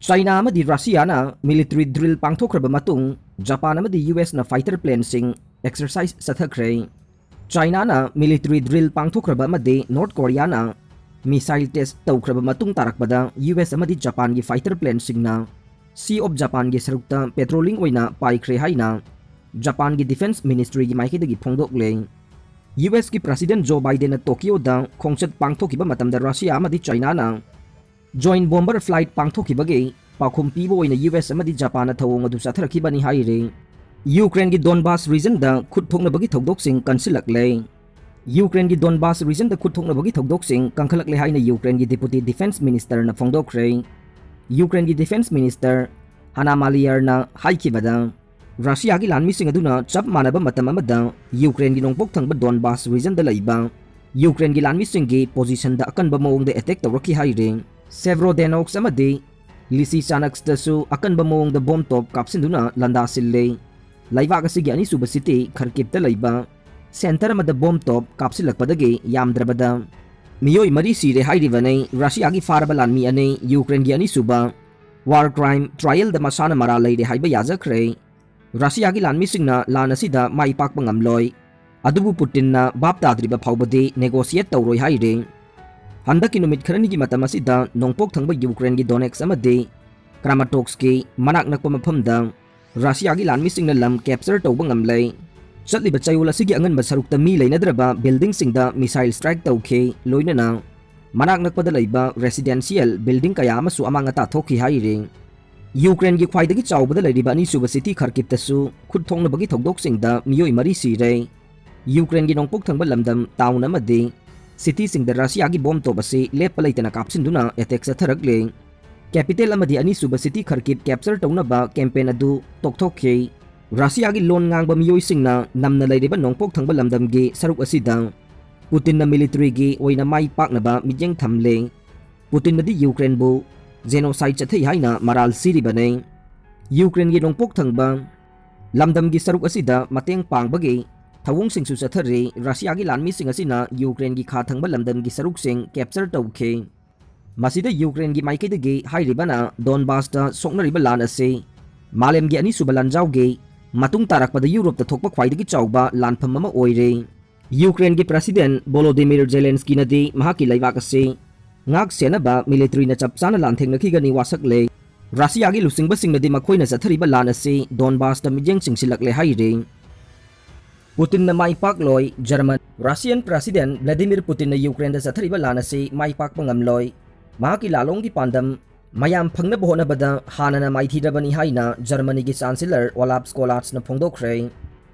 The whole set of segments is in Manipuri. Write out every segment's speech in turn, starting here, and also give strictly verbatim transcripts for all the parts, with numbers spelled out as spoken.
ꯆꯥꯏꯅꯥ ꯑꯃꯗꯤ ꯔꯁꯤꯌꯥꯅ military drill ꯄꯥꯡꯊꯣꯛꯈ꯭ꯔꯕ ꯃꯇꯨꯡ, ꯖꯄꯥꯟ ꯑꯃꯗꯤ ꯌꯨ ꯑꯦꯁꯅ fighter planeꯁꯤꯡ exercise ꯆꯠꯊꯈ꯭ꯔꯦ꯫ ꯆꯥꯏꯅꯥꯅ military drill ꯄꯥꯡꯊꯣꯛꯈ꯭ꯔꯕ ꯑꯃꯗꯤ ꯅꯣꯔꯠ ꯀꯣꯔꯤꯌꯥꯅ missile test ꯇꯧꯈ꯭ꯔꯕ ꯃꯇꯨꯡ ꯇꯥꯔꯛꯄꯗ, ꯌꯨ ꯑꯦꯁ ꯑꯃꯗꯤ ꯖꯄꯥꯟꯒꯤ fighter planeꯁꯤꯡꯅ Sea of Japanꯒꯤ ꯁꯔꯨꯛꯇ patrolling ꯑꯣꯏꯅ ꯄꯥꯏꯈ꯭ꯔꯦ ꯍꯥꯏꯅ ꯖꯄꯥꯟꯒꯤ Defence Ministryꯒꯤ ꯃꯥꯏꯀꯩꯗꯒꯤ ꯐꯣꯡꯗꯣꯛꯂꯦ꯫ ꯌꯨ ꯑꯦꯁꯀꯤ President ꯖꯣ ꯕꯥꯏꯗꯦꯟꯅ ꯇꯣꯀꯤꯌꯣꯗ ꯈꯣꯡꯆꯠ ꯄꯥꯡꯊꯣꯛꯈꯤꯕ ꯃꯇꯝꯗ ꯔꯁꯤꯌꯥ ꯑꯃꯗꯤ ꯆꯥꯏꯅꯥꯅ joint bomber flight ꯄꯥꯡꯊꯣꯛꯈꯤꯕꯒꯤ ꯄꯥꯎꯈꯨꯝ ꯄꯤꯕ ꯑꯣꯏꯅ ꯌꯨ ꯑꯦꯁ ꯑꯃꯗꯤ ꯖꯄꯥꯟꯅ ꯊꯧꯑꯣꯡ ꯑꯗꯨ ꯆꯠꯊꯔꯛꯈꯤꯕꯅꯤ ꯍꯥꯏꯔꯤ꯫ ꯌꯨꯀ꯭ꯔꯦꯟꯒꯤ Donbas regionꯗ ꯈꯨꯠ ꯊꯣꯛꯅꯕꯒꯤ ꯊꯧꯗꯣꯛꯁꯤꯡ ꯀꯟꯁꯤꯜꯂꯛꯂꯦ꯫ ꯌꯨꯀ꯭ꯔꯦꯟꯒꯤ Donbas regionꯗ ꯈꯨꯠ ꯊꯣꯛꯅꯕꯒꯤ ꯊꯧꯗꯣꯛꯁꯤꯡ ꯀꯟꯈꯠꯂꯛꯂꯦ ꯍꯥꯏꯅ ꯌꯨꯀ꯭ꯔꯦꯟꯒꯤ Deputy Defence Ministerꯅ ꯐꯣꯡꯗꯣꯛꯈ꯭ꯔꯦ꯫ ꯌꯨꯀ꯭ꯔꯦꯟꯒꯤ Defence Minister ꯍꯥꯅꯥ ꯃꯥꯂꯤꯌꯔꯅ ꯍꯥꯏꯈꯤꯕꯗ, ꯔꯁꯤꯌꯥꯒꯤ ꯂꯥꯟꯃꯤꯁꯤꯡ ꯑꯗꯨꯅ ꯆꯞ ꯃꯥꯟꯅꯕ ꯃꯇꯝ ꯑꯃꯗ ꯌꯨꯀ꯭ꯔꯦꯟꯒꯤ ꯅꯣꯡꯄꯣꯛ ꯊꯪꯕ Donbas regionꯗ ꯂꯩꯕ ꯌꯨꯀ꯭ꯔꯦꯟꯒꯤ ꯂꯥꯟꯃꯤꯁꯤꯡꯒꯤ positionꯗ ꯑꯀꯟꯕ ꯃꯑꯣꯡꯗ attack ꯇꯧꯔꯛꯈꯤ ꯍꯥꯏꯔꯤ꯫ Severodonetsk ꯑꯃꯗꯤ Lysychanskꯇꯁꯨ ꯑꯀꯟꯕ ꯃꯑꯣꯡꯗ bomb ꯇꯣꯞ ꯀꯥꯞꯁꯤꯟꯗꯨꯅ ꯂꯥꯟꯗꯥꯁꯤꯜꯂꯦ꯫ ꯂꯩꯕꯥꯛ ꯑꯁꯤꯒꯤ ꯑꯅꯤꯁꯨꯕ city Kharkivꯇ ꯂꯩꯕ centre ꯑꯃꯗ bomb ꯇꯣꯞ ꯀꯥꯞꯁꯤꯜꯂꯛꯄꯗꯒꯤ ꯌꯥꯝꯗ꯭ꯔꯕꯗ ꯃꯤꯑꯣꯏ ꯃꯔꯤ ꯁꯤꯔꯦ ꯍꯥꯏꯔꯤꯕꯅꯤ꯫ ꯔꯁꯤꯌꯥꯒꯤ ꯐꯥꯔꯕ ꯂꯥꯟꯃꯤ ꯑꯅꯤ ꯌꯨꯀ꯭ꯔꯦꯟꯒꯤ ꯑꯅꯤꯁꯨꯕ war crime trialꯗ ꯃꯁꯥꯅ ꯃꯔꯥꯜ ꯂꯩꯔꯦ ꯍꯥꯏꯕ ꯌꯥꯖꯈ꯭ꯔꯦ꯫ ꯔꯁꯤꯌꯥꯒꯤ ꯂꯥꯟꯃꯤꯁꯤꯡꯅ ꯂꯥꯟ ꯑꯁꯤꯗ ꯃꯥꯏ ꯄꯥꯛꯄ ꯉꯝꯂꯣꯏ, ꯑꯗꯨꯕꯨ ꯄꯨꯇꯤꯟꯅ ꯚꯥꯞ ꯇꯥꯗ꯭ꯔꯤꯕ ꯐꯥꯎꯕꯗꯤ negotiate ꯇꯧꯔꯣꯏ ꯍꯥꯏꯔꯤ꯫ ꯍꯟꯗꯛꯀꯤ ꯅꯨꯃꯤꯠ ꯈꯔꯅꯤꯒꯤ ꯃꯇꯝ ꯑꯁꯤꯗ ꯅꯣꯡꯄꯣꯛ ꯊꯪꯕ ꯌꯨꯀ꯭ꯔꯦꯟꯒꯤ Donetsk ꯑꯃꯗꯤ Kramatorskꯀꯤ ꯃꯅꯥꯛ ꯅꯛꯄ ꯃꯐꯝꯗ ꯔꯁꯤꯌꯥꯒꯤ ꯂꯥꯟꯃꯤꯁꯤꯡꯅ ꯂꯝ capture ꯇꯧꯕ ꯉꯝꯂꯦ꯫ ꯆꯠꯂꯤꯕ ꯆꯌꯣꯜ ꯑꯁꯤꯒꯤ ꯑꯉꯟꯕ ꯁꯔꯨꯛꯇ ꯃꯤ ꯂꯩꯅꯗ꯭ꯔꯕ buildingꯁꯤꯡꯗ missile strike ꯇꯧꯈꯤ, ꯂꯣꯏꯅꯅ ꯃꯅꯥꯛ ꯅꯛꯄꯗ ꯂꯩꯕ residential building ꯀꯌꯥ ꯑꯃꯁꯨ ꯑꯃꯥꯡ ꯑꯇꯥ ꯊꯣꯛꯈꯤ ꯍꯥꯏꯔꯤ꯫ ꯌꯨꯀ꯭ꯔꯦꯟꯒꯤ ꯈ꯭ꯋꯥꯏꯗꯒꯤ ꯆꯥꯎꯕꯗ ꯂꯩꯔꯤꯕ ꯑꯅꯤꯁꯨꯕ city Kharkivꯇꯁꯨ ꯈꯨꯠ ꯊꯣꯛꯅꯕꯒꯤ ꯊꯧꯗꯣꯛꯁꯤꯡꯗ ꯃꯤꯑꯣꯏ ꯃꯔꯤ ꯁꯤꯔꯦ꯫ ꯌꯨꯀ꯭ꯔꯦꯟꯒꯤ ꯅꯣꯡꯄꯣꯛ ꯊꯪꯕ ꯂꯝꯗꯝ town ꯑꯃꯗꯤ cityꯁꯤꯡꯗ ꯔꯁꯤꯌꯥꯒꯤ bomb ꯇꯣꯞ ꯑꯁꯤ ꯂꯦꯞꯄ ꯂꯩꯇꯅ ꯀꯥꯞꯁꯤꯟꯗꯨꯅ attack ꯆꯠꯊꯔꯛꯂꯦ꯫ Capital ꯑꯃꯗꯤ ꯑꯅꯤꯁꯨꯕ city Kharkiv capture ꯇꯧꯅꯕ campaign ꯑꯗꯨ ꯇꯣꯛꯊꯣꯛꯈꯤ꯫ ꯔꯁꯤꯌꯥꯒꯤ ꯂꯣꯟ ꯉꯥꯡꯕ ꯃꯤꯑꯣꯏꯁꯤꯡꯅ ꯅꯝꯅ ꯂꯩꯔꯤꯕ ꯅꯣꯡꯄꯣꯛ ꯊꯪꯕ ꯂꯝꯗꯝꯒꯤ ꯁꯔꯨꯛ ꯑꯁꯤꯗ ꯄꯨꯇꯤꯟꯅ militaryꯒꯤ ꯑꯣꯏꯅ ꯃꯥꯏ ꯄꯥꯛꯅꯕ ꯃꯤꯠꯌꯦꯡ ꯊꯝꯂꯦ꯫ ꯄꯨꯇꯤꯟꯅꯗꯤ ꯌꯨꯀ꯭ꯔꯦꯟꯕꯨ genocide ꯆꯠꯊꯩ ꯍꯥꯏꯅ ꯃꯔꯥꯜ ꯁꯤꯔꯤꯕꯅꯤ꯫ ꯌꯨꯀ꯭ꯔꯦꯟꯒꯤ ꯅꯣꯡꯄꯣꯛ ꯊꯪꯕ ꯂꯝꯗꯝꯒꯤ ꯁꯔꯨꯛ ꯑꯁꯤꯗ ꯃꯇꯦꯡ ꯄꯥꯡꯕꯒꯤ ꯊꯧꯑꯣꯡꯁꯤꯡꯁꯨ ꯆꯠꯊꯔꯤ꯫ ꯔꯁꯤꯌꯥꯒꯤ ꯂꯥꯟꯃꯤꯁꯤꯡ ꯑꯁꯤꯅ ꯌꯨꯀ꯭ꯔꯦꯟꯒꯤ ꯈꯥ ꯊꯪꯕ ꯂꯝꯗꯝꯒꯤ ꯁꯔꯨꯛꯁꯤꯡ capture ꯇꯧꯈꯤ꯫ ꯃꯁꯤꯗ ꯌꯨꯀ꯭ꯔꯦꯟꯒꯤ ꯃꯥꯏꯀꯩꯗꯒꯤ ꯍꯥꯏꯔꯤꯕꯅ ꯗꯣꯟꯕꯥꯁꯇ ꯁꯣꯛꯅꯔꯤꯕ ꯂꯥꯟ ꯑꯁꯤ ꯃꯥꯂꯦꯝꯒꯤ ꯑꯅꯤꯁꯨꯕ ꯂꯥꯟꯖꯥꯎꯒꯤ ꯃꯇꯨꯡ ꯇꯥꯔꯛꯄꯗ ꯌꯨꯔꯣꯞꯇ ꯊꯣꯛꯄ ꯈ꯭ꯋꯥꯏꯗꯒꯤ ꯆꯥꯎꯕ ꯂꯥꯟꯐꯝ ꯑꯃ ꯑꯣꯏꯔꯦ꯫ ꯌꯨꯀ꯭ꯔꯦꯟꯒꯤ ꯄ꯭ꯔꯁꯤꯗꯦꯟ ꯚꯣꯂꯣꯗꯤꯃꯤꯔ ꯖꯦꯂꯦꯟꯁꯀꯤꯅꯗꯤ ꯃꯍꯥꯛꯀꯤ ꯂꯩꯕꯥꯛ ꯑꯁꯤ ꯉꯥꯛ ꯁꯦꯟꯅꯕ ꯃꯤꯂꯤꯇꯔꯤꯅ ꯆꯞ ꯆꯥꯅ ꯂꯥꯟꯊꯦꯡꯅꯈꯤꯒꯅꯤ ꯋꯥꯁꯛꯂꯦ꯫ ꯔꯁꯤꯌꯥꯒꯤ ꯂꯨꯆꯤꯡꯕꯁꯤꯡꯅꯗꯤ ꯃꯈꯣꯏꯅ ꯆꯠꯊꯔꯤꯕ ꯂꯥꯟ ꯑꯁꯤ ꯗꯣꯟꯕꯥꯁꯇ ꯃꯤꯠꯌꯦꯡ ꯆꯤꯡꯁꯤꯜꯂꯛꯂꯦ ꯍꯥꯏꯔꯤ꯫ ꯄꯨꯇꯤꯟꯅ ꯃꯥꯏ ꯄꯥꯛꯂꯣꯏ꯫ ꯖꯔꯃꯟ꯫ ꯔꯁꯤꯌꯟ ꯄ꯭ꯔꯁꯤꯗꯦꯟ ꯚ꯭ꯂꯥꯗꯤꯃꯤꯔ ꯄꯨꯇꯤꯟꯅ ꯌꯨꯀ꯭ꯔꯦꯟꯗ ꯆꯠꯊꯔꯤꯕ ꯂꯥꯟ ꯑꯁꯤ ꯃꯥꯏ ꯄꯥꯛꯄ ꯉꯝꯂꯣꯏ꯫ ꯃꯍꯥꯛꯀꯤ ꯂꯥꯂꯣꯡꯒꯤ ꯄꯥꯟꯗꯝ ꯃꯌꯥꯝ ꯐꯪꯅꯕ ꯍꯣꯠꯅꯕꯗ ꯍꯥꯟꯅꯅ ꯃꯥꯏꯊꯤꯔꯕꯅꯤ ꯍꯥꯏꯅ ꯖꯔꯃꯅꯤꯒꯤ ꯆꯥꯟꯁꯦꯂꯔ ꯑꯣꯂꯥꯞ ꯁ꯭ꯀꯣꯂꯥꯠꯁꯅ ꯐꯣꯡꯗꯣꯛꯈ꯭ꯔꯦ꯫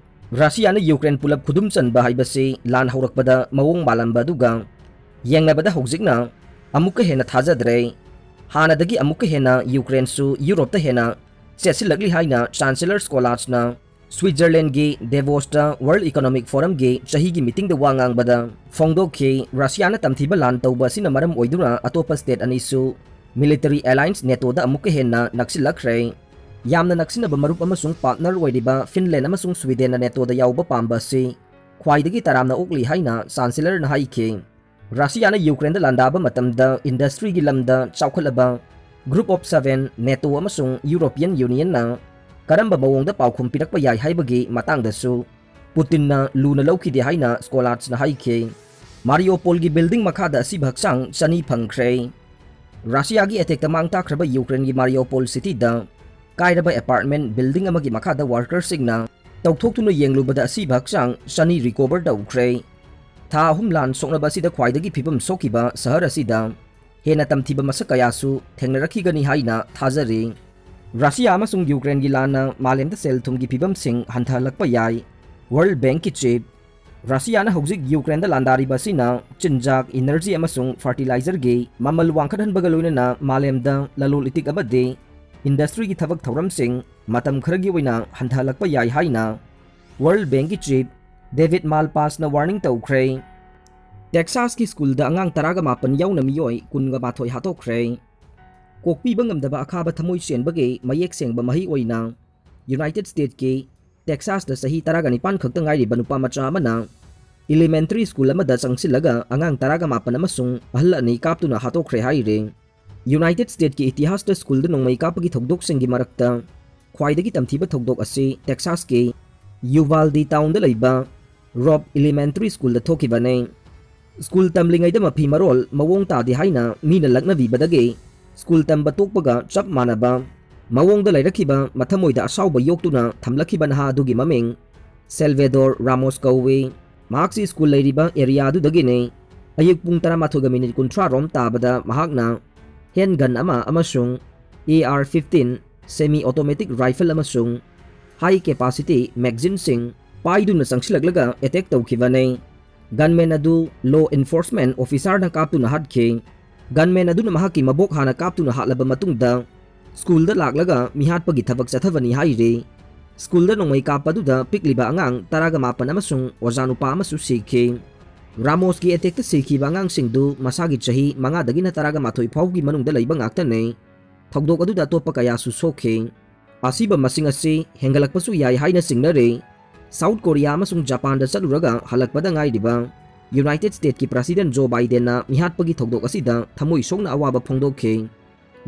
ꯔꯁꯤꯌꯥꯅ ꯌꯨꯀ꯭ꯔꯦꯟ ꯄꯨꯂꯞ ꯈꯨꯗꯨꯝ ꯆꯟꯕ ꯍꯥꯏꯕꯁꯤ ꯂꯥꯟ ꯍꯧꯔꯛꯄꯗ ꯃꯑꯣꯡ ꯃꯥꯜꯂꯝꯕ ꯑꯗꯨꯒ ꯌꯦꯡꯅꯕꯗ ꯍꯧꯖꯤꯛꯅ ꯑꯃꯨꯛꯀ ꯍꯦꯟꯅ ꯊꯥꯖꯗ꯭ꯔꯦ꯫ ꯍꯥꯟꯅꯗꯒꯤ ꯑꯃꯨꯛꯀ ꯍꯦꯟꯅ ꯌꯨꯀ꯭ꯔꯦꯟꯁꯨ ꯌꯨꯔꯣꯞꯇ ꯍꯦꯟꯅ ꯆꯦꯠꯁꯤꯜꯂꯛꯂꯤ ꯍꯥꯏꯅ ꯆꯥꯟꯁꯦꯂꯔ ꯁ꯭ꯀꯣꯂꯥꯠꯁꯅ ꯁ꯭ꯋꯤꯠꯖꯔꯂꯦꯟꯒꯤ ꯗꯦꯕꯣꯁꯇ ꯋꯥꯔꯜꯗ ꯏꯀꯣꯅꯣꯃꯤꯛ ꯐꯣꯔꯝꯒꯤ ꯆꯍꯤꯒꯤ ꯃꯤꯇꯤꯡꯗ ꯋꯥ ꯉꯥꯡꯕꯗ ꯐꯣꯡꯗꯣꯛꯈꯤ꯫ ꯔꯁꯤꯌꯥꯅ ꯇꯝꯊꯤꯕ ꯂꯥꯟ ꯇꯧꯕ ꯑꯁꯤꯅ ꯃꯔꯝ ꯑꯣꯏꯗꯨꯅ ꯑꯇꯣꯞꯄ ꯁ꯭ꯇꯦꯠ ꯑꯅꯤꯁꯨ ꯃꯤꯂꯤꯇꯔꯤ ꯑꯦꯂꯥꯏꯟꯁ ꯅꯦꯇꯣꯗ ꯑꯃꯨꯛꯀ ꯍꯦꯟꯅ ꯅꯛꯁꯤꯜꯂꯛꯈ꯭ꯔꯦ꯫ ꯌꯥꯝꯅ ꯅꯛꯁꯤꯟꯅꯕ ꯃꯔꯨꯞ ꯑꯃꯁꯨꯡ ꯄꯥꯔꯠꯅꯔ ꯑꯣꯏꯔꯤꯕ ꯐꯤꯟꯂꯦꯟ ꯑꯃꯁꯨꯡ ꯁ꯭ꯋꯤꯗꯦꯟꯅ ꯅꯦꯇꯣꯗ ꯌꯥꯎꯕ ꯄꯥꯝꯕ ꯑꯁꯤ ꯈ꯭ꯋꯥꯏꯗꯒꯤ ꯇꯔꯥꯝꯅ ꯑꯣꯛꯂꯤ ꯍꯥꯏꯅ ꯆꯥꯟꯁꯦꯂꯔꯅ ꯍꯥꯏꯈꯤ꯫ ꯔꯁꯤꯌꯥꯅ ꯌꯨꯀ꯭ꯔꯦꯟꯗ ꯂꯥꯟꯗꯥꯕ ꯃꯇꯝꯗ ꯏꯟꯗꯁꯇ꯭ꯔꯤꯒꯤ ꯂꯝꯗ ꯆꯥꯎꯈꯠꯂꯕ ꯒ꯭ꯔꯨꯞ ꯑꯣꯐ ꯁꯚꯦꯟ, ꯅꯦꯇꯣ ꯑꯃꯁꯨꯡ ꯌꯨꯔꯣꯄꯤꯌꯟ ꯌꯨꯅꯤꯌꯟꯅ ꯀꯔꯝꯕ ꯃꯑꯣꯡꯗ ꯄꯥꯎꯈꯨꯝ ꯄꯤꯔꯛꯄ ꯌꯥꯏ ꯍꯥꯏꯕꯒꯤ ꯃꯇꯥꯡꯗꯁꯨ ꯄꯨꯇꯤꯟꯅ ꯂꯨꯅ ꯂꯧꯈꯤꯗꯦ ꯍꯥꯏꯅ ꯁ꯭ꯀꯣꯂꯥꯠꯁꯅ ꯍꯥꯏꯈꯤ꯫ ꯃꯥꯔꯤꯌꯣꯄꯣꯜꯒꯤ ꯕꯤꯜꯗꯤꯡ ꯃꯈꯥꯗ ꯑꯁꯤꯕ ꯍꯛꯆꯥꯡ ꯆꯅꯤ ꯐꯪꯈ꯭ꯔꯦ꯫ ꯔꯁꯤꯌꯥꯒꯤ ꯑꯦꯇꯦꯛꯇ ꯃꯥꯡ ꯇꯥꯛꯈ꯭ꯔꯕ ꯌꯨꯀ꯭ꯔꯦꯟꯒꯤ ꯃꯥꯔꯤꯌꯣꯄꯣꯜ ꯁꯤꯇꯤꯗ ꯀꯥꯏꯔꯕ ꯑꯦꯄꯥꯔꯠꯃꯦꯟ ꯕꯤꯜꯗꯤꯡ ꯑꯃꯒꯤ ꯃꯈꯥꯗ ꯋꯥꯔꯀꯔꯁꯤꯡꯅ ꯇꯧꯊꯣꯛꯇꯨꯅ ꯌꯦꯡꯂꯨꯕꯗ ꯑꯁꯤꯕ ꯍꯛꯆꯥꯡ ꯆꯅꯤ ꯔꯤꯀꯣꯚꯔ ꯇꯧꯈ꯭ꯔꯦ꯫ ꯊꯥ ꯑꯍꯨꯝ ꯂꯥꯟ ꯁꯣꯛꯅꯕ ꯑꯁꯤꯗ ꯈ꯭ꯋꯥꯏꯗꯒꯤ ꯐꯤꯕꯝ ꯁꯣꯛꯈꯤꯕ ꯁꯍꯔ ꯑꯁꯤꯗ ꯍꯦꯟꯅ ꯇꯝꯊꯤꯕ ꯃꯁꯛ ꯀꯌꯥꯁꯨ ꯊꯦꯡꯅꯔꯛꯈꯤꯒꯅꯤ ꯍꯥꯏꯅ ꯊꯥꯖꯔꯤ꯫ ꯔꯁꯤꯌꯥ ꯑꯃꯁꯨꯡ ꯌꯨꯀ꯭ꯔꯦꯟꯒꯤ ꯂꯥꯟꯅ ꯃꯥꯂꯦꯝꯗ ꯁꯦꯜ ꯊꯨꯝꯒꯤ ꯐꯤꯕꯝꯁꯤꯡ ꯍꯟꯊꯍꯜꯂꯛꯄ ꯌꯥꯏ꯫ ꯋꯥꯔꯜꯗ ꯕꯦꯡꯛꯀꯤ ꯆꯤꯐ꯫ ꯔꯁꯤꯌꯥꯅ ꯍꯧꯖꯤꯛ ꯌꯨꯀ꯭ꯔꯦꯟꯗ ꯂꯥꯟꯗꯥꯔꯤꯕ ꯑꯁꯤꯅ ꯆꯤꯟꯖꯥꯛ, ꯏꯅꯔꯖꯤ ꯑꯃꯁꯨꯡ ꯐꯔꯇꯤꯂꯥꯏꯖꯔꯒꯤ ꯃꯃꯜ ꯋꯥꯡꯈꯠꯍꯟꯕꯒ ꯂꯣꯏꯅꯅ ꯃꯥꯂꯦꯝꯗ ꯂꯂꯣꯟ ꯏꯇꯤꯛ ꯑꯃꯗꯤ ꯏꯟꯗꯁꯇ꯭ꯔꯤꯒꯤ ꯊꯕꯛ ꯊꯧꯔꯝꯁꯤꯡ ꯃꯇꯝ ꯈꯔꯒꯤ ꯑꯣꯏꯅ ꯍꯟꯊꯍꯜꯂꯛꯄ ꯌꯥꯏ ꯍꯥꯏꯅ ꯋꯥꯔꯜꯗ ꯕꯦꯡꯛꯀꯤ ꯆꯤꯐ ꯗꯦꯕꯤꯗ ꯃꯥꯜꯄꯥꯁꯅ ꯋꯥꯔꯅꯤꯡ ꯇꯧꯈ꯭ꯔꯦ꯫ ꯇꯦꯛꯁꯥꯁꯀꯤ ꯁ꯭ꯀꯨꯜꯗ ꯑꯉꯥꯡ ꯇꯔꯥꯒ ꯃꯥꯄꯟ ꯌꯥꯎꯅ ꯃꯤꯑꯣꯏ ꯀꯨꯟꯒ ꯃꯥꯊꯣꯏ ꯍꯥꯠꯇꯣꯛꯈ꯭ꯔꯦ꯫ ꯀꯣꯛꯄꯤꯕ ꯉꯝꯗꯕ ꯑꯈꯥꯕ ꯊꯃꯣꯏ ꯆꯦꯟꯕꯒꯤ ꯃꯌꯦꯛ ꯁꯦꯡꯕ ꯃꯍꯩ ꯑꯣꯏꯅ ꯌꯨꯅꯥꯏꯇꯦꯗ ꯁ꯭ꯇꯦꯠꯀꯤ ꯇꯦꯛꯁꯥꯁꯇ ꯆꯍꯤ ꯇꯔꯥꯒ ꯅꯤꯄꯥꯟ ꯈꯛꯇ ꯉꯥꯏꯔꯤꯕ ꯅꯨꯄꯥ ꯃꯆꯥ ꯑꯃꯅ Elementary School ꯑꯃꯗ ꯆꯪꯁꯤꯜꯂꯒ ꯑꯉꯥꯡ ꯇꯔꯥꯒ ꯃꯥꯄꯟ ꯑꯃꯁꯨꯡ ꯑꯍꯜ ꯑꯅꯤ ꯀꯥꯞꯇꯨꯅ ꯍꯥꯠꯇꯣꯛꯈ꯭ꯔꯦ ꯍꯥꯏꯔꯤ꯫ United States ꯀꯤ ꯏꯇꯤꯍꯥꯁꯇ ꯁ꯭ꯀꯨꯜꯗ ꯅꯣꯡꯃꯩ ꯀꯥꯞꯄꯒꯤ ꯊꯧꯗꯣꯛꯁꯤꯡꯒꯤ ꯃꯔꯛꯇ ꯈ꯭ꯋꯥꯏꯗꯒꯤ ꯇꯝꯊꯤꯕ ꯊꯧꯗꯣꯛ ꯑꯁꯤ Texas ꯀꯤ Uvalde town ꯗ ꯂꯩꯕ Robb Elementary School ꯗ ꯊꯣꯛꯈꯤꯕꯅꯤ꯫ ꯁ꯭ꯀꯨꯜ ꯇꯝꯂꯤꯉꯩꯗ ꯃꯐꯤ ꯃꯔꯣꯜ ꯃꯑꯣꯡ ꯇꯥꯗꯦ ꯍꯥꯏꯅ ꯃꯤꯅ ꯂꯛꯅꯕꯤꯕꯗꯒꯤ ꯁ꯭ꯀꯨꯜ ꯇꯝꯕ ꯇꯣꯛꯄꯒ ꯆꯞ ꯃꯥꯟꯅꯕ ꯃꯑꯣꯡꯗ ꯂꯩꯔꯛꯈꯤꯕ ꯃꯊꯃꯣꯏꯗ ꯑꯁꯥꯎꯕ ꯌꯣꯛꯇꯨꯅ ꯊꯝꯂꯛꯈꯤꯕ ꯅꯍꯥ ꯑꯗꯨꯒꯤ ꯃꯃꯤꯡ Salvador Ramos ꯀꯧꯏ꯫ ꯃꯍꯥꯛꯁꯤ ꯁ꯭ꯀꯨꯜ ꯂꯩꯔꯤꯕ area ꯑꯗꯨꯗꯒꯤꯅꯤ꯫ ꯑꯌꯨꯛ ꯄꯨꯡ ꯇꯔꯥꯃꯥꯊꯣꯏꯒ ꯃꯤꯅꯤꯠ ꯀꯨꯟꯊ꯭ꯔꯥ ꯔꯣꯝ ꯇꯥꯕꯗ ꯃꯍꯥꯛꯅ handgun ꯑꯃ ꯑꯃꯁꯨꯡ A R fifteen semi automatic rifle ꯑꯃꯁꯨꯡ high capacity magazine ꯁꯤꯡ ꯄꯥꯏꯗꯨꯅ ꯆꯪꯁꯤꯜꯂꯛꯂꯒ attack ꯇꯧꯈꯤꯕꯅꯤ꯫ Gunman ꯑꯗꯨ law enforcement officer ꯅ ꯀꯥꯞꯇꯨꯅ ꯍꯥꯠꯈꯤ꯫ Gunman ꯑꯗꯨꯅ ꯃꯍꯥꯛꯀꯤ ꯃꯕꯣꯛ ꯍꯥꯟꯅ ꯀꯥꯞꯇꯨꯅ ꯍꯥꯠꯂꯕ ꯃꯇꯨꯡꯗ ꯁ꯭ꯀꯨꯜꯗ ꯂꯥꯛꯂꯒ ꯃꯤꯍꯥꯠꯄꯒꯤ ꯊꯕꯛ ꯆꯠꯊꯕꯅꯤ ꯍꯥꯏꯔꯤ꯫ ꯁ꯭ꯀꯨꯜꯗ ꯅꯣꯡꯃꯩ ꯀꯥꯞꯄ ꯑꯗꯨꯗ ꯄꯤꯛꯂꯤꯕ ꯑꯉꯥꯡ ꯇꯔꯥꯒ ꯃꯥꯄꯟ ꯑꯃꯁꯨꯡ ꯑꯣꯖꯥ ꯅꯨꯄꯥ ꯑꯃꯁꯨ ꯁꯤꯈꯤ꯫ ꯔꯥꯃꯣꯁꯀꯤ attack ꯇ ꯁꯤꯈꯤꯕ ꯑꯉꯥꯡꯁꯤꯡꯗꯨ ꯃꯁꯥꯒꯤ ꯆꯍꯤ ꯃꯉꯥꯗꯒꯤꯅ ꯇꯔꯥꯒ ꯃꯥꯊꯣꯏ ꯐꯥꯎꯒꯤ ꯃꯅꯨꯡꯗ ꯂꯩꯕ ꯉꯥꯛꯇꯅꯤ꯫ ꯊꯧꯗꯣꯛ ꯑꯗꯨꯗ ꯑꯇꯣꯞꯄ ꯀꯌꯥꯁꯨ ꯁꯣꯛꯈꯤ꯫ ꯑꯁꯤꯕ ꯃꯁꯤꯡ ꯑꯁꯤ ꯍꯦꯟꯒꯠꯂꯛꯄꯁꯨ ꯌꯥꯏ ꯍꯥꯏꯅ ꯆꯤꯡꯅꯔꯤ꯫ South Korea ꯑꯃꯁꯨꯡ ꯖꯄꯥꯟꯗ ꯆꯠꯂꯨꯔꯒ ꯍꯜꯂꯛꯄꯗ ꯉꯥꯏꯔꯤꯕ United States ꯀꯤ President Joe Biden ꯅ ꯃꯤꯍꯥꯠꯄꯒꯤ ꯊꯧꯗꯣꯛ ꯑꯁꯤꯗ ꯊꯃꯣꯏ ꯁꯣꯛꯅ ꯑꯋꯥꯕ ꯐꯣꯡꯗꯣꯛꯈꯤ꯫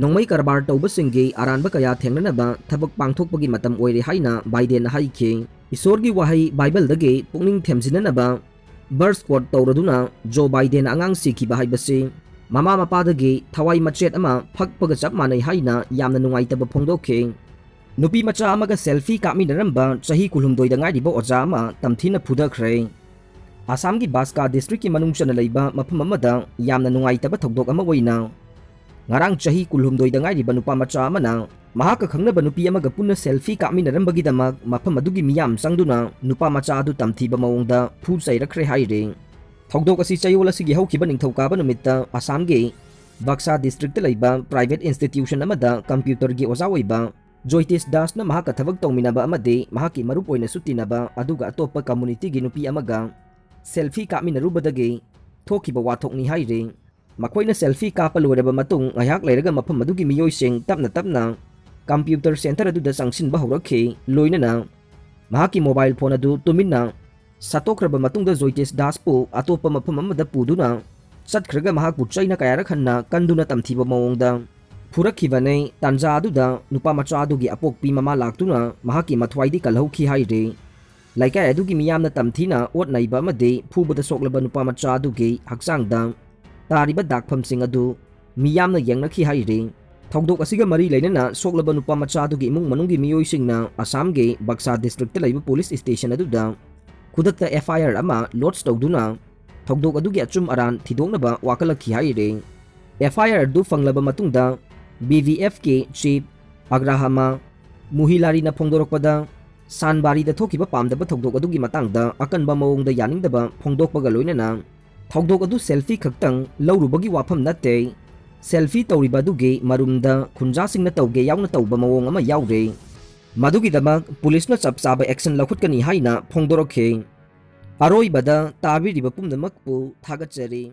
ꯅꯣꯡꯃꯩ ꯀꯔꯕꯥꯔ ꯇꯧꯕꯁꯤꯡꯒꯤ ꯑꯔꯥꯟꯕ ꯀꯌꯥ ꯊꯦꯡꯅꯅꯕ ꯊꯕꯛ ꯄꯥꯡꯊꯣꯛꯄꯒꯤ ꯃꯇꯝ ꯑꯣꯏꯔꯦ ꯍꯥꯏꯅ Biden ꯅ ꯍꯥꯏꯈꯤ꯫ ꯏꯁꯣꯔꯒꯤ ꯋꯥꯍꯩ ꯕꯥꯏꯕꯜꯗꯒꯤ ꯄꯨꯛꯅꯤꯡ ꯊꯦꯝꯖꯤꯟꯅꯅꯕ verse quote ꯇꯧꯔꯗꯨꯅ Joe Biden ꯑꯉꯥꯡ ꯁꯤꯈꯤꯕ ꯍꯥꯏꯕꯁꯤ ꯃꯃꯥ ꯃꯄꯥꯗꯒꯤ ꯊꯋꯥꯏ ꯃꯆꯦꯠ ꯑꯃ ꯐꯛꯄꯒ ꯆꯞ ꯃꯥꯟꯅꯩ ꯍꯥꯏꯅ ꯌꯥꯝꯅ ꯅꯨꯡꯉꯥꯏꯇꯕ ꯐꯣꯡꯗꯣꯛꯈꯤ꯫ ꯅꯨꯄꯤ ꯃꯆꯥ ꯑꯃꯒ selfie ꯀꯥꯞꯃꯤꯟꯅꯔꯝꯕ ꯆꯍꯤ ꯀꯨꯟꯍꯨꯝꯗꯣꯏꯗ ꯉꯥꯏꯔꯤꯕ ꯑꯣꯖꯥ ꯑꯃ ꯇꯝꯊꯤꯅ ꯐꯨꯊꯈ꯭ꯔꯦ꯫ ꯑꯁꯥꯝꯒꯤ ꯕꯥꯁꯀꯥ district ꯀꯤ ꯃꯅꯨꯡ ꯆꯟꯅ ꯂꯩꯕ ꯃꯐꯝ ꯑꯃꯗ ꯌꯥꯝꯅ ꯅꯨꯡꯉꯥꯏꯇꯕ ꯊꯧꯗꯣꯛ ꯑꯃ ꯑꯣꯏꯅ ꯉꯔꯥꯡ ꯆꯍꯤ ꯀꯨꯟꯍꯨꯝꯗꯣꯏꯗ ꯉꯥꯏꯔꯤꯕ ꯅꯨꯄꯥ ꯃꯆꯥ ꯑꯃꯅ ꯃꯍꯥꯛꯀ ꯈꯪꯅꯕ ꯅꯨꯄꯤ ꯑꯃꯒ ꯄꯨꯟꯅ selfie ꯀꯥꯞꯃꯤꯟꯅꯔꯝꯕꯒꯤꯗꯃꯛ ꯃꯐꯝ ꯑꯗꯨꯒꯤ ꯃꯤꯌꯥꯝ ꯆꯪꯗꯨꯅ ꯅꯨꯄꯥ ꯃꯆꯥ ꯑꯗꯨ ꯇꯝꯊꯤꯕ ꯃꯑꯣꯡꯗ ꯐꯨ ꯆꯩꯔꯛꯈ꯭ꯔꯦ ꯍꯥꯏꯔꯤ꯫ ꯊꯧꯗꯣꯛ ꯑꯁꯤ ꯆꯌꯣꯜ ꯑꯁꯤꯒꯤ ꯍꯧꯈꯤꯕ ꯅꯤꯡꯊꯧꯀꯥꯕ ꯅꯨꯃꯤꯠꯇ ꯑꯁꯥꯝꯒꯤ ꯕꯛꯁꯥ district ꯇ ꯂꯩꯕ private institution ꯑꯃꯗ computer ꯒꯤ ꯑꯣꯖꯥ ꯑꯣꯏꯕ ꯖꯣꯏꯇꯤꯁ ꯗꯥꯁꯅ ꯃꯍꯥꯛꯀ ꯊꯕꯛ ꯇꯧꯃꯤꯟꯅꯕ ꯑꯃꯗꯤ ꯃꯍꯥꯛꯀꯤ ꯃꯔꯨꯞ ꯑꯣꯏꯅꯁꯨ ꯇꯤꯟꯅꯕ ꯑꯗꯨꯒ ꯑꯇꯣꯞꯄ community ꯒꯤ ꯅꯨꯄꯤ ꯑꯃꯒ selfie ꯀꯥꯞꯃꯤꯟꯅꯔꯨꯕꯗꯒꯤ ꯊꯣꯛꯈꯤꯕ ꯋꯥꯊꯣꯛꯅꯤ ꯍꯥꯏꯔꯤ꯫ ꯃꯈꯣꯏꯅ selfie ꯀꯥꯞꯄ ꯂꯣꯏꯔꯕ ꯃꯇꯨꯡ ꯉꯥꯏꯍꯥꯛ ꯂꯩꯔꯒ ꯃꯐꯝ ꯑꯗꯨꯒꯤ ꯃꯤꯑꯣꯏꯁꯤꯡ ꯇꯞꯅ ꯇꯞꯅ computer center ꯑꯗꯨꯗ ꯆꯪꯁꯤꯟꯕ ꯍꯧꯔꯛꯈꯤ, ꯂꯣꯏꯅꯅ ꯃꯍꯥꯛꯀꯤ mobile phone ꯑꯗꯨ ꯇꯨꯃꯤꯟꯅ ꯁꯠꯇꯣꯛꯈ꯭ꯔꯕ ꯃꯇꯨꯡꯗ ꯖꯣꯏꯇꯦꯁ ꯗꯥꯁꯄꯨ ꯑꯇꯣꯞꯄ ꯃꯐꯝ ꯑꯃꯗ ꯄꯨꯗꯨꯅ ꯆꯠꯈ꯭ꯔꯒ ꯃꯍꯥꯛꯄꯨ ꯆꯩꯅ ꯀꯌꯥꯔꯛ ꯍꯟꯅ ꯀꯟꯗꯨꯅ ꯇꯝꯊꯤꯕ ꯃꯑꯣꯡꯗ ꯐꯨꯔꯛꯈꯤꯕꯅꯤ꯫ ꯇꯥꯟꯖꯥ ꯑꯗꯨꯗ ꯅꯨꯄꯥ ꯃꯆꯥ ꯑꯗꯨꯒꯤ ꯑꯄꯣꯛꯄꯤ ꯃꯃꯥ ꯂꯥꯛꯇꯨꯅ ꯃꯍꯥꯛꯀꯤ ꯃꯊ꯭ꯋꯥꯏꯗꯤ ꯀꯜꯍꯧꯈꯤ ꯍꯥꯏꯔꯤ꯫ ꯂꯩꯀꯥꯏ ꯑꯗꯨꯒꯤ ꯃꯤꯌꯥꯝꯅ ꯇꯝꯊꯤꯅ ꯑꯣꯠ ꯅꯩꯕ ꯑꯃꯗꯤ ꯐꯨꯕꯗ ꯁꯣꯛꯂꯕ ꯅꯨꯄꯥ ꯃꯆꯥ ꯑꯗꯨꯒꯤ ꯍꯛꯆꯥꯡꯗ ꯇꯥꯔꯤꯕ ꯗꯥꯛꯐꯝꯁꯤꯡ ꯑꯗꯨ ꯃꯤꯌꯥꯝꯅ ꯌꯦꯡꯅꯈꯤ ꯍꯥꯏꯔꯤ꯫ ꯊꯧꯗꯣꯛ ꯑꯁꯤꯒ ꯃꯔꯤ ꯂꯩꯅꯅ ꯁꯣꯛꯂꯕ ꯅꯨꯄꯥ ꯃꯆꯥ ꯑꯗꯨꯒꯤ ꯏꯃꯨꯡ ꯃꯅꯨꯡꯒꯤ ꯃꯤꯑꯣꯏꯁꯤꯡꯅ ꯑꯁꯥꯝꯒꯤ ꯕꯛꯁꯥ ꯗꯤꯁꯇ꯭ꯔꯤꯛꯇ ꯂꯩꯕ ꯄꯨꯂꯤꯁ ꯁ꯭ꯇꯦꯁꯟ ꯑꯗꯨꯗ ꯈꯨꯗꯛꯇ ꯑꯦꯐ ꯑꯥꯏ ꯑꯥꯔ ꯑꯃ ꯂꯣꯗꯖ ꯇꯧꯗꯨꯅ ꯊꯧꯗꯣꯛ ꯑꯗꯨꯒꯤ ꯑꯆꯨꯝ ꯑꯔꯥꯟ ꯊꯤꯗꯣꯛꯅꯕ ꯋꯥꯀꯠꯂꯛꯈꯤ ꯍꯥꯏꯔꯤ꯫ ꯑꯦꯐ ꯑꯥꯏ ꯑꯥꯔ ꯑꯗꯨ ꯐꯪꯂꯕ ꯃꯇꯨꯡꯗ ꯕꯤ ꯚꯤ ꯑꯦꯐꯀꯤ ꯆꯤꯐ ꯑꯒ꯭ꯔꯥꯍꯃ ꯃꯨꯍꯤꯂꯥꯔꯤꯅ ꯐꯣꯡꯗꯣꯔꯛꯄꯗ, ꯁꯥꯟꯕꯥꯔꯤꯗ ꯊꯣꯛꯈꯤꯕ ꯄꯥꯝꯗꯕ ꯊꯧꯗꯣꯛ ꯑꯗꯨꯒꯤ ꯃꯇꯥꯡꯗ ꯑꯀꯟꯕ ꯃꯑꯣꯡꯗ ꯌꯥꯅꯤꯡꯗꯕ ꯐꯣꯡꯗꯣꯛꯄꯒ ꯂꯣꯏꯅꯅ ꯊꯧꯗꯣꯛ ꯑꯗꯨ ꯁꯦꯜꯐꯤ ꯈꯛꯇꯪ ꯂꯧꯔꯨꯕꯒꯤ ꯋꯥꯐꯝ ꯅꯠꯇꯦ, ꯁꯦꯜꯐꯤ ꯇꯧꯔꯤꯕ ꯑꯗꯨꯒꯤ ꯃꯔꯨꯝꯗ ꯈꯨꯟꯖꯥꯁꯤꯡꯅ ꯇꯧꯒꯦ ꯌꯥꯎꯅ ꯇꯧꯕ ꯃꯑꯣꯡ ꯑꯃ ꯌꯥꯎꯔꯦ꯫ ꯃꯗꯨꯒꯤꯗꯃꯛ ꯄꯨꯂꯤꯁꯅ ꯆꯞ ꯆꯥꯕ ꯑꯦꯛꯁꯟ ꯂꯧꯈꯠꯀꯅꯤ ꯍꯥꯏꯅ ꯐꯣꯡꯗꯣꯔꯛꯈꯤ꯫ ꯑꯔꯣꯏꯕꯗ ꯇꯥꯕꯤꯔꯤꯕ ꯄꯨꯝꯅꯃꯛꯄꯨ ꯊꯥꯒꯠꯆꯔꯤ꯫